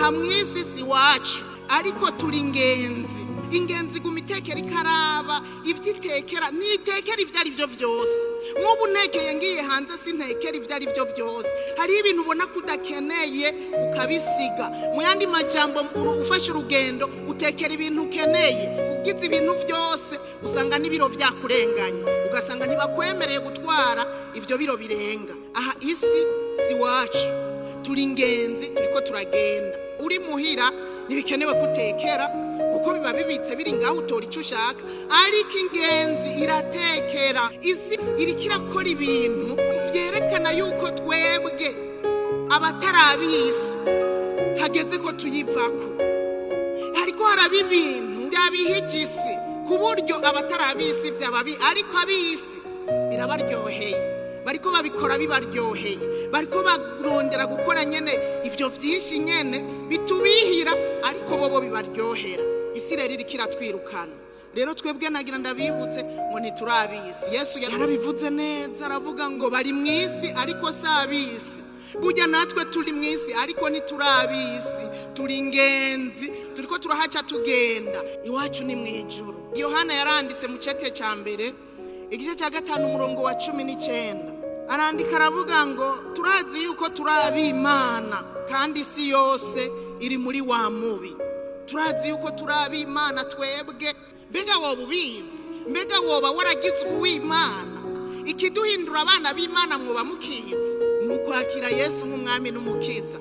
Aha mu isi si iwacu, ariko turi ingenzi. Ingenzi iguma itekera ikaraba ibyo itekera, ntitekera ibyo ari byo byose. Nk'ubu ntekeye ngiye hanze, sintekera ibyo ari byo byose. Hariho ibintu ubona ko udakeneye, ukabisiga. Mu yandi majambo, ufashe urugendo, utekera ibintu ukeneye. Ugize ibintu byose, usanga n'ibiro byakurenganye, ugasanga ntibakwemereye gutwara ibyo biro birenga. Aha isi si iwacu, turi ingenzi, turiko turagenda. Uri muhira ntibikenewe kutekera, kuko biba bibitse biri ngaho, utora icyo ushaka. Ariko ingenzi iratekera. Isi iriko irakora ibintu vyerekana yuko twebwe abatarabisi hageze ko tuyivako. Hariko haraba ibintu byabihije isi, ku buryo abatarabisi byababi, ariko abisi birabaryoheye. Bariko babikora bibaryoheye, bariko barondera gukora nyene ivyo vyinshi nyene bitubihira, ariko bobo bibaryohera. Isi rero iriko iratwirukana. Rero twebwe nagira ndabibutse ngo ntiturabisi. Yesu yarabivuze neza, aravuga ngo bari mu isi ariko si abisi. Burya natwe turi mu isi, ariko ntiturabisi, turi ingenzi, turiko turahaca tugenda. Iwacu ni mu ijuru. Yohana yaranditse mu cete cya mbere, igice cya 5, umurongo wa 19, arandika aravuga ngo turazi yuko turi ab'Imana, kandi isi yose iri muri wa mubi. Turazi yuko turi ab'Imana twebwe. Mbega woba ubizi? Mbega woba waragizwe uw'Imana? Ikiduhindura abana b'Imana mwoba mukizi? Ni ukwakira Yesu nk'umwami n'umukiza,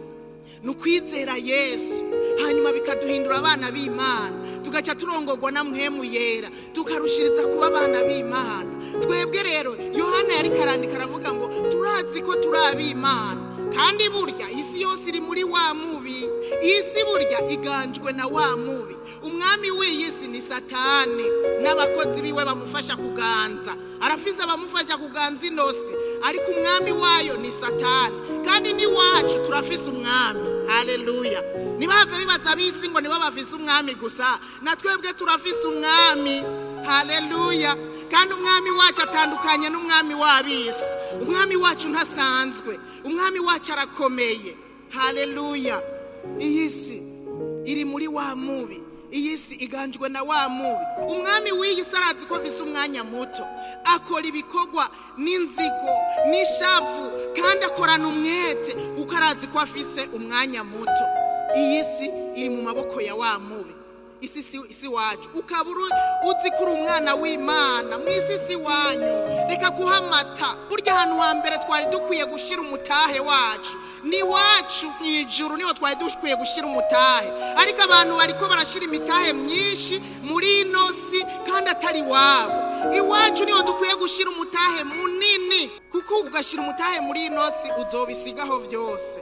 ni ukwizera Yesu, hanyuma bikaduhindura abana b'Imana, tugaca turongorwa na Mpwemu Yera, tukarushiriza kuba abana b'Imana. Twebwe rero, Yohana yari karandika aravuga ngo turazi ko turi ab'Imana, kandi burya isi yose iri muri wa mubi. Isi burya iganjwe na wa mubi. Umwami w'iyi si ni Satani n'abakozi biwe bamufasha kuganza. Arafise abamufasha kuganza ino si, ariko umwami wayo ni Satani. Kandi n'iwacu turafise umwami. Haleluya! Ntibahave bibaza ab'isi ngo nibo bafise umwami gusa. Na twebwe turafise umwami. Haleluya! Kandi umwami wacu atandukanye n'umwami w'ab'isi. Umwami wacu ntasanzwe, umwami wacu arakomeye. Haleluya! Iyi si iri muri wa mubi, iyi si iganjwe na wa mubi. Umwami w'iyi si arazi ko afise umwanya muto. Akora ibikorwa n'inzigo n'ishavu, kandi akorana umwete, kuko arazi ko afise umwanya muto. Iyi si iri mu maboko ya wa mubi. Isi si wacu. Ukaba uzi ko uri umwana w'Imana, mu isi si wanyu, reka kuhamata. Burya ahantu hambere twari dukwiye gushyira umutahe wacu ni iwacu mu ijuru, niho twari dukwiye gushyira umutahe. Ariko abantu bariko barashyira imitahe myinshi muri ino si kandi atari iwabo. Iwacu niho dukwiye gushyira umutahe munini, kuko ugashyira umutahe muri ino si uzobisigaho byose.